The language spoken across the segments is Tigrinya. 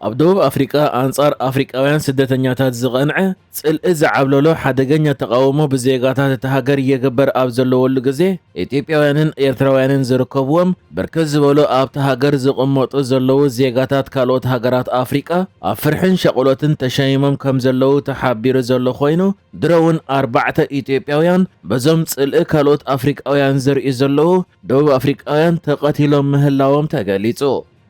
ኣብ ደቡብ ኣፍሪቃ ኣንጻር ኣፍሪቃውያን ስደተኛታት ዝቐንዐ ጽልኢ ዝዓብለሎ ሓደገኛ ተቓውሞ ብዜጋታት እታ ሃገር ይግበር ኣብ ዘለወሉ ግዜ፣ ኢትዮጵያውያንን ኤርትራውያንን ዝርከብዎም ብርክት ዝበሉ ኣብታ ሃገር ዝቕመጡ ዘለዉ ዜጋታት ካልኦት ሃገራት ኣፍሪቃ ኣብ ፍርሕን ሸቕሎትን ተሸይሞም ከም ዘለዉ ተሓቢሩ ዘሎ ኮይኑ፣ ድሮ እውን ኣርባዕተ ኢትዮጵያውያን በዞም ጽልኢ ካልኦት ኣፍሪቃውያን ዘርእዩ ዘለዉ ደቡብ ኣፍሪቃውያን ተቐቲሎም ምህላዎም ተገሊጹ።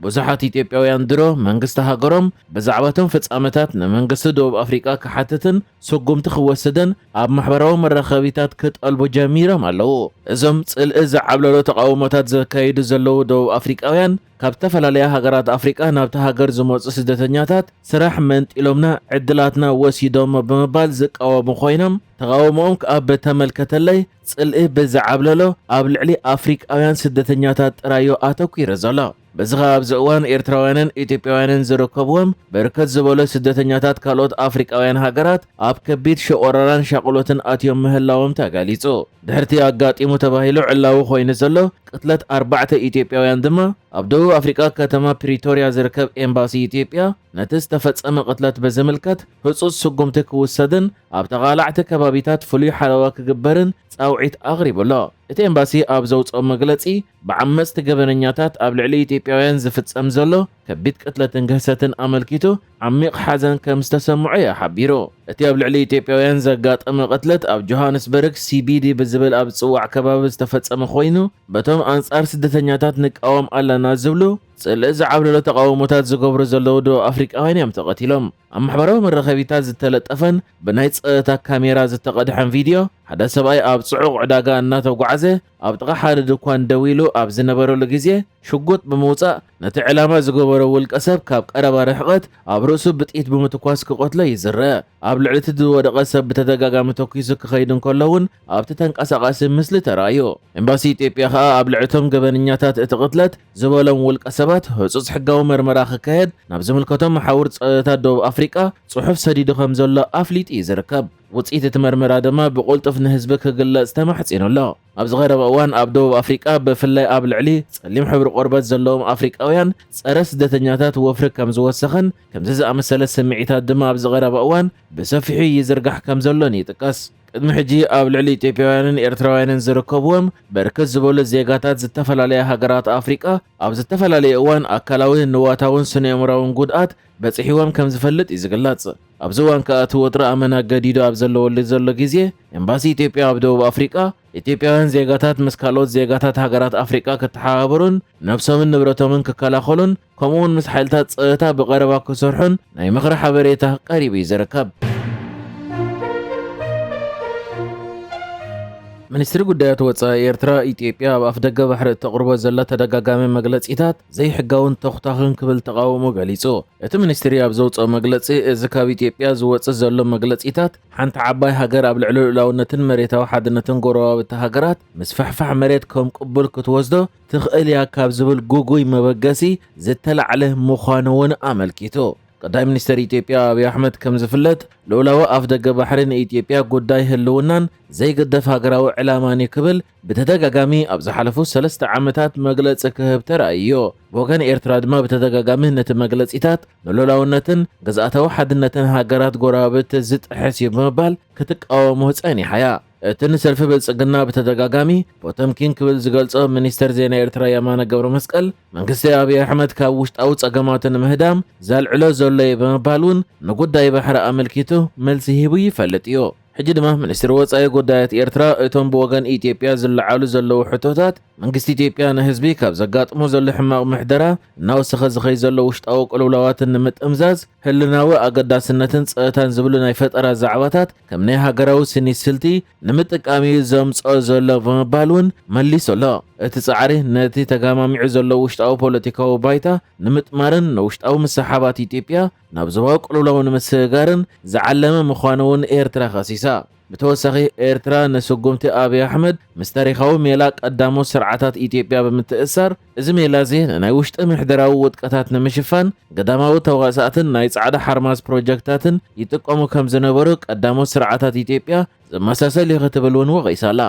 ብዙሓት ኢትዮጵያውያን ድሮ መንግስቲ ሃገሮም ብዛዕባቶም ፍጻመታት ንመንግስቲ ደቡብ ኣፍሪቃ ክሓትትን ስጉምቲ ክወስድን ኣብ ማሕበራዊ መራኸቢታት ክጠልቡ ጀሚሮም ኣለዉ። እዞም ጽልኢ ዝዓብለሎ ተቓውሞታት ዘካይዱ ዘለዉ ደቡብ ኣፍሪቃውያን ካብ ዝተፈላለያ ሃገራት ኣፍሪቃ ናብታ ሃገር ዝመጹ ስደተኛታት ስራሕ መንጢሎምና፣ ዕድላትና ወሲዶሞ ብምባል ዝቃወሙ ኮይኖም፣ ተቓውሞኦም ከኣ ብተመልከተለይ ጽልኢ ብዝዓብለሎ ኣብ ልዕሊ ኣፍሪቃውያን ስደተኛታት ጥራዮ ኣተኲሩ ዘሎ። በዚ ከኣ ኣብዚ እዋን ኤርትራውያንን ኢትዮጵያውያንን ዝርከብዎም ብርክት ዝበሉ ስደተኛታት ካልኦት ኣፍሪቃውያን ሃገራት ኣብ ከቢድ ሸቆረራን ሻቕሎትን ኣትዮም ምህላዎም ተገሊጹ። ድሕርቲ ኣጋጢሙ ተባሂሉ ዕላዊ ኮይኑ ዘሎ ቅትለት ኣርባዕተ ኢትዮጵያውያን ድማ ኣብ ደቡብ ኣፍሪቃ ከተማ ፕሪቶርያ ዝርከብ ኤምባሲ ኢትዮጵያ ነቲ ዝተፈጸመ ቅትለት ብዝምልከት ህጹጽ ስጉምቲ ክውሰድን ኣብ ተቓላዕቲ ከባቢታት ፍሉይ ሓለዋ ክግበርን ጻውዒት ኣቕሪቡ ኣሎ። እቲ ኤምባሲ ኣብ ዘውጽኦ መግለጺ ብዓመጽቲ ገበነኛታት ኣብ ልዕሊ ኢትዮጵያውያን ዝፍጸም ዘሎ ከቢድ ቅትለትን ግህሰትን ኣመልኪቱ ዓሚቕ ሓዘን ከም ዝተሰምዖ እዩ ሓቢሩ። እቲ ኣብ ልዕሊ ኢትዮጵያውያን ዘጋጠመ ቅትለት ኣብ ጆሃንስበርግ ሲቢዲ ብዝብል ኣብ ዝጽዋዕ ከባቢ ዝተፈጸመ ኮይኑ፣ በቶም ኣንጻር ስደተኛታት ንቃወም ኣለና ዝብሉ ጽልኢ ዝዓብለሎ ተቓውሞታት ዝገብሩ ዘለዉ ደቡብ ኣፍሪቃውያን እዮም ተቐቲሎም። ኣብ ማሕበራዊ መራኸቢታት ዝተለጠፈን ብናይ ጸጥታ ካሜራ ዝተቐድሐን ቪድዮ፣ ሓደ ሰብኣይ ኣብ ጽዑቕ ዕዳጋ እናተጓዕዘ ኣብ ጥቓ ሓደ ድኳን ደው ኢሉ ኣብ ዝነበረሉ ግዜ ሽጉጥ ብምውጻእ ነቲ ዕላማ ዝገበሮ ውልቀ ሰብ ካብ ቀረባ ርሕቐት ኣብ ርእሱ ብጥይት ብምትኳስ ክቐትሎ ይዝረ። ኣብ ልዕሊ እቲ ዝወደቐ ሰብ ብተደጋጋሚ ተኲሱ ክኸይድ እንከሎ እውን ኣብቲ ተንቀሳቓሲ ምስሊ ተራእዩ። ኤምባሲ ኢትዮጵያ ከኣ ኣብ ልዕሊ እቶም ገበነኛታት እቲ ቅትለት ዝበሎም ውልቀ ሰባት ህጹጽ ሕጋዊ መርመራ ክካየድ ናብ ዝምልከቶም መሓውር ጸጥታ ደቡብ ኣፍሪቃ ጽሑፍ ሰዲዱ ከም ዘሎ ኣፍሊጡ እዩ ዝርከብ። ውጽኢት እቲ መርመራ ድማ ብቕልጡፍ ንህዝቢ ክግለጽ ተማሕጺኑ ኣሎ። ኣብዚ ቀረባ እዋን ኣብ ደቡብ ኣፍሪቃ ብፍላይ ኣብ ልዕሊ ጸሊም ሕብሪ ቆርበት ዘለዎም ኣፍሪቃውያን ጸረ ስደተኛታት ወፍሪ ከም ዝወሰኸን ከምዚ ዝኣመሰለ ስምዒታት ድማ ኣብዚ ቀረባ እዋን ብሰፊሑ ይዝርጋሕ ከም ዘሎን ይጥቀስ። ቅድሚ ሕጂ ኣብ ልዕሊ ኢትዮጵያውያንን ኤርትራውያንን ዝርከብዎም ብርክት ዝበሉ ዜጋታት ዝተፈላለያ ሃገራት ኣፍሪቃ ኣብ ዝተፈላለየ እዋን ኣካላዊ፣ ንዋታውን ስነ-ኣእምራውን ጉድኣት በጺሕዎም ከም ዝፈልጥ እዩ ዝግለጽ። ኣብዚ እዋን ከኣ እቲ ወጥሪ ኣመና ገዲዱ ኣብ ዘለወሉ ዘሎ ግዜ፣ ኤምባሲ ኢትዮጵያ ኣብ ደቡብ ኣፍሪቃ፣ ኢትዮጵያውያን ዜጋታት ምስ ካልኦት ዜጋታት ሃገራት ኣፍሪቃ ክተሓባበሩን ነብሶምን ንብረቶምን ክከላኸሉን፣ ከምኡውን ምስ ሓይልታት ጸጥታ ብቐረባ ክሰርሑን ናይ ምኽሪ ሓበሬታ ቀሪቡ እዩ ዝርከብ። ሚኒስትሪ ጉዳያት ወጻኢ ኤርትራ፣ ኢትዮጵያ ኣብ ኣፍደገ ባሕሪ እተቕርቦ ዘላ ተደጋጋሚ መግለጺታት ዘይሕጋውን ተኹታኽን ክብል ተቓውሞ ገሊጹ። እቲ ሚኒስትሪ ኣብ ዘውጽኦ መግለጺ፣ እዚ ካብ ኢትዮጵያ ዝወጽእ ዘሎ መግለጺታት፣ ሓንቲ ዓባይ ሃገር ኣብ ልዕሊ ልኡላውነትን መሬታዊ ሓድነትን ጎረባብቲ ሃገራት ምስፍሕፋሕ መሬት ከም ቅቡል ክትወስዶ ትኽእል እያ ካብ ዝብል ግጉይ መበገሲ ዝተላዕለ ምዃኑ እውን ኣመልኪቱ። ቀዳማይ ሚኒስትር ኢትዮጵያ ኣብይ ኣሕመድ ከም ዝፍለጥ፣ ልኡላዊ ኣፍደገ ባሕሪ ንኢትዮጵያ ጉዳይ ህልውናን ዘይግደፍ ሃገራዊ ዕላማን እዩ ክብል ብተደጋጋሚ ኣብ ዝሓለፉ ሰለስተ ዓመታት መግለጺ ክህብ ተራእዩ። ብወገን ኤርትራ ድማ ብተደጋጋሚ ነቲ መግለጺታት ንልኡላውነትን ግዝኣታዊ ሓድነትን ሃገራት ጎረባብቲ ዝጥሕስ እዩ ብምባል ክትቃወሞ ጸኒሓ እያ። እቲ ንሰልፊ ብልጽግና ብተደጋጋሚ ፖተምኪን ክብል ዝገልጾ ሚኒስተር ዜና ኤርትራ የማነ ገብረመስቀል፣ መንግስቲ ኣብይ ኣሕመድ ካብ ውሽጣዊ ጸገማቱ ንምህዳም ዘልዕሎ ዘሎ እዩ ብምባል እውን ንጉዳይ ባሕሪ ኣመልኪቱ መልሲ ሂቡ ይፈልጥ እዩ። ሕጂ ድማ ሚኒስትሪ ወጻኢ ጉዳያት ኤርትራ እቶም ብወገን ኢትዮጵያ ዝለዓሉ ዘለዉ ሕቶታት፣ መንግስቲ ኢትዮጵያ ንህዝቢ ካብ ዘጋጥሞ ዘሎ ሕማቕ ምሕደራ እናወሰኸ ዝኸይ ዘሎ ውሽጣዊ ቅልውላዋትን ንምጥምዛዝ ህልናዊ ኣገዳስነትን ጸጥታን ዝብሉ ናይ ፈጠራ ዛዕባታት ከም ናይ ሃገራዊ ስኒት ስልቲ ንምጥቃም እዩ ዘምጽኦ ዘሎ ብምባል እውን መሊሱ ኣሎ። እቲ ጻዕሪ ነቲ ተጋማሚዑ ዘሎ ውሽጣዊ ፖለቲካዊ ባይታ ንምጥማርን ንውሽጣዊ ምሰሓባት ኢትዮጵያ ናብ ዞባዊ ቅልውላው ንምስግጋርን ዝዓለመ ምዃኑ እውን ኤርትራ ከሲሳ። ብተወሳኺ፣ ኤርትራ ንስጉምቲ ኣብይ ኣሕመድ ምስ ታሪኻዊ ሜላ ቀዳሞት ስርዓታት ኢትዮጵያ ብምትእስሳር፣ እዚ ሜላ እዚ ንናይ ውሽጢ ምሕደራዊ ውድቀታት ንምሽፋን፣ ገዳማዊ ተዋሳእትን ናይ ጻዕዳ ሓርማዝ ፕሮጀክታትን ይጥቀሙ ከም ዝነበሩ ቀዳሞት ስርዓታት ኢትዮጵያ ዝመሳሰል እዩ ክትብል እውን ወቒሳ ኣላ።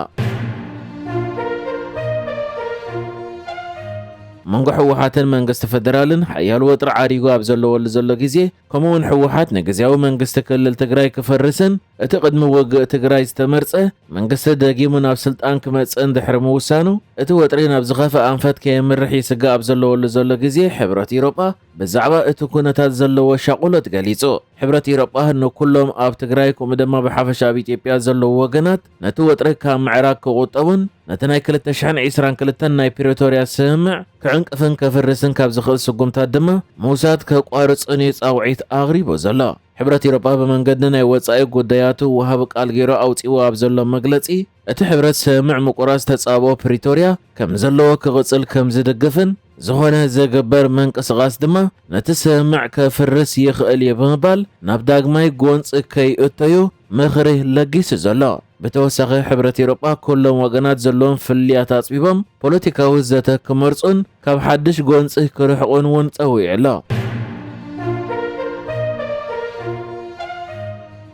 መንጎ ህወሓትን መንግስቲ ፌደራልን ሓያል ወጥሪ ዓሪጉ ኣብ ዘለወሉ ዘሎ ግዜ፣ ከምኡ እውን ህወሓት ንግዝያዊ መንግስቲ ክልል ትግራይ ክፈርስን እቲ ቅድሚ ውግእ ትግራይ ዝተመርጸ መንግስቲ ደጊሙ ናብ ስልጣን ክመጽእን ድሕሪ ምውሳኑ፣ እቲ ወጥሪ ናብ ዝኸፍአ ኣንፈት ከየምርሕ ይስጋእ ኣብ ዘለወሉ ዘሎ ግዜ፣ ሕብረት ኢሮጳ ብዛዕባ እቲ ኩነታት ዘለዎ ሻቑሎት ገሊጹ። ሕብረት ኢሮጳ ንኩሎም ኣብ ትግራይ፣ ከምኡ ድማ ብሓፈሻ ኣብ ኢትዮጵያ ዘለዉ ወገናት ነቲ ወጥሪ ካብ ምዕራግ ክቑጠቡን ነቲ ናይ ክልተ ሽሕን ዕስራን ክልተን ናይ ፕሪቶርያ ስምምዕ ክዕንቅፍን ከፍርስን ካብ ዝኽእል ስጉምታት ድማ ምውሳድ ከቋርጽን እዩ ጻውዒት ኣቕሪቡ ዘሎ። ሕብረት ኢሮጳ ብመንገዲ ናይ ወጻኢ ጉዳያቱ ወሃቢ ቃል ገይሩ ኣውጺእዎ ኣብ ዘሎ መግለጺ፣ እቲ ሕብረት ስምምዕ ምቁራጽ ተጻብኦ ፕሪቶርያ ከም ዘለዎ ክቕጽል ከም ዝድግፍን ዝኾነ ዝግበር ምንቅስቓስ ድማ ነቲ ስምምዕ ከፍርስ ይኽእል እዩ ብምባል ናብ ዳግማይ ጎንጺ ከይእተዩ ምኽሪ ለጊሱ ዘሎ። ብተወሳኺ ሕብረት ኤውሮጳ ኩሎም ወገናት ዘለዎም ፍልልያት ኣጽቢቦም ፖለቲካዊ ዘተ ክመርጹን ካብ ሓድሽ ጎንጺ ክርሕቑን እውን ጸዊዑ ኣሎ።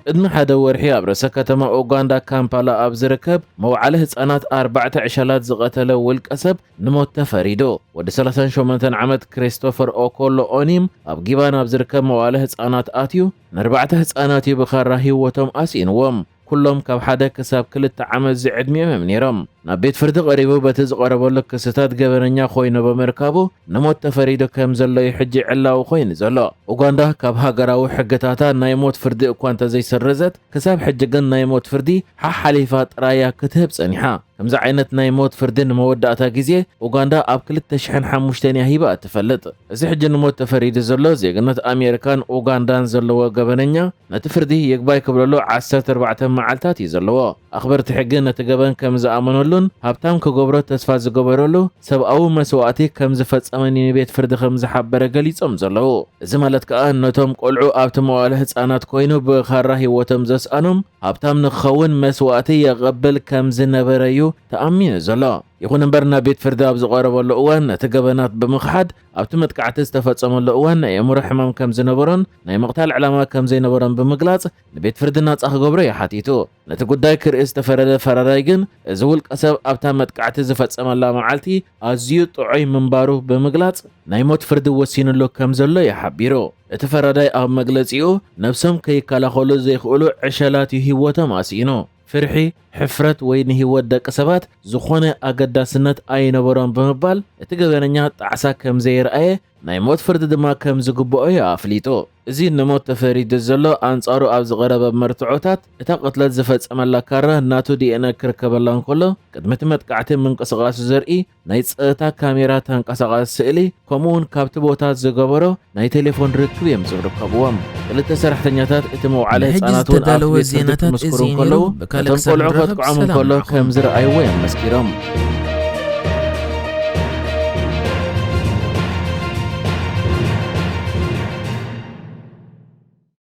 ቅድሚ ሓደ ወርሒ ኣብ ርእሰ ከተማ ኡጋንዳ ካምፓላ ኣብ ዝርከብ መውዓሊ ህጻናት ኣርባዕተ ዕሸላት ዝቐተለ ውልቀ ሰብ ንሞት ተፈሪዱ። ወዲ ሰላሳን ሸሞንተን ዓመት ክሪስቶፈር ኦኮሎ ኦኒም ኣብ ጊባን ኣብ ዝርከብ መዋለ ህጻናት ኣትዩ ንኣርባዕተ ህጻናት እዩ ብኻራ ህይወቶም ኣስኢንዎም። ኩሎም ካብ ሓደ ክሳብ ክልተ ዓመት ዝዕድሚኦም እዮም ነይሮም። ናብ ቤት ፍርዲ ቀሪቡ በቲ ዝቐረበሉ ክስታት ገበነኛ ኮይኑ ብምርካቡ ንሞት ተፈሪዱ ከም ዘሎ እዩ ሕጂ ዕላዊ ኮይኑ ዘሎ። ኡጋንዳ ካብ ሃገራዊ ሕግታታ ናይ ሞት ፍርዲ እኳ እንተዘይሰረዘት፣ ክሳብ ሕጂ ግን ናይ ሞት ፍርዲ ሓሓሊፋ ጥራያ ክትህብ ጸኒሓ። ከምዚ ዓይነት ናይ ሞት ፍርዲ ንመወዳእታ ግዜ ኡጋንዳ ኣብ ክልተ ሽሕን ሓሙሽተን እያ ሂባ እትፈልጥ። እዚ ሕጂ ንሞት ተፈሪዱ ዘሎ ዜግነት ኣሜሪካን ኡጋንዳን ዘለዎ ገበነኛ ነቲ ፍርዲ ይግባይ ክብለሉ ዓሰርተ ኣርባዕተ መዓልታት እዩ ዘለዎ። ኣኽበርቲ ሕጊ ነቲ ገበን ከም ዝኣመነሉን ሃብታም ክገብሮ ተስፋ ዝገበረሉ ሰብኣዊ መስዋእቲ ከም ዝፈጸመን ንቤት ፍርዲ ከም ዝሓበረ ገሊጾም ዘለዉ። እዚ ማለት ከኣ ነቶም ቆልዑ ኣብቲ መዋለ ህጻናት ኮይኑ ብኻራ ህይወቶም ዘስኣኖም ሃብታም ንክኸውን መስዋእቲ የቐብል ከም ዝነበረ እዩ ተኣሚኑ ዘሎ። ይኹን እምበር ናብ ቤት ፍርዲ ኣብ ዝቐረበሉ እዋን ነቲ ገበናት ብምኽሓድ ኣብቲ መጥቃዕቲ ዝተፈጸመሉ እዋን ናይ ኣእምሮ ሕማም ከም ዝነበሮን ናይ ምቕታል ዕላማ ከም ዘይነበሮን ብምግላጽ ንቤት ፍርዲ ናጻ ክገብሮ እዩ ሓቲቱ። ነቲ ጉዳይ ክርኢ ዝተፈረደ ፈራዳይ ግን እዚ ውልቀ ሰብ ኣብታ መጥቃዕቲ ዝፈጸመላ መዓልቲ ኣዝዩ ጥዑይ ምንባሩ ብምግላጽ ናይ ሞት ፍርዲ ወሲኑሉ ከም ዘሎ እዩ ሓቢሩ። እቲ ፈራዳይ ኣብ መግለጺኡ ነብሶም ከይከላኸሉ ዘይኽእሉ ዕሸላት እዩ ህይወቶም ኣስኢኑ። ፍርሒ፣ ሕፍረት ወይ ንህይወት ደቂ ሰባት ዝኾነ ኣገዳስነት ኣይነበሮን ብምባል እቲ ገበነኛ ጣዕሳ ከም ዘየርኣየ ናይ ሞት ፍርዲ ድማ ከም ዝግብኦ እዩ ኣፍሊጡ። እዚ ንሞት ተፈሪዱ ዘሎ ኣንጻሩ ኣብ ዝቐረበ መርትዖታት እታ ቅትለት ዝፈጸመላ ካራ ናቱ ዲኤንኤ ክርከበላ እንከሎ ቅድሚ እቲ መጥቃዕቲ ምንቅስቓሱ ዘርኢ ናይ ጸጥታ ካሜራ ተንቀሳቓሲ ስእሊ ከምኡ እውን ካብቲ ቦታ ዝገበሮ ናይ ቴሌፎን ርክብ እዮም ዝርከብዎም። ክልተ ሰራሕተኛታት እቲ መውዓሊ ንሕጂ ህጻናት እውን ኣብቲ ዝተዳለወ ቤት ፍርዲ ዜናታት ክምስክሩ እዚ እዩ እንከለዉ ነይሩ። ብካልእ ነቶም ክሳብ ቆልዑ ንራኸብ ከጥቅዖም ሰላም እንከሎ ንዓኹም። ከም ዝረኣይዎ እዮም መስኪሮም።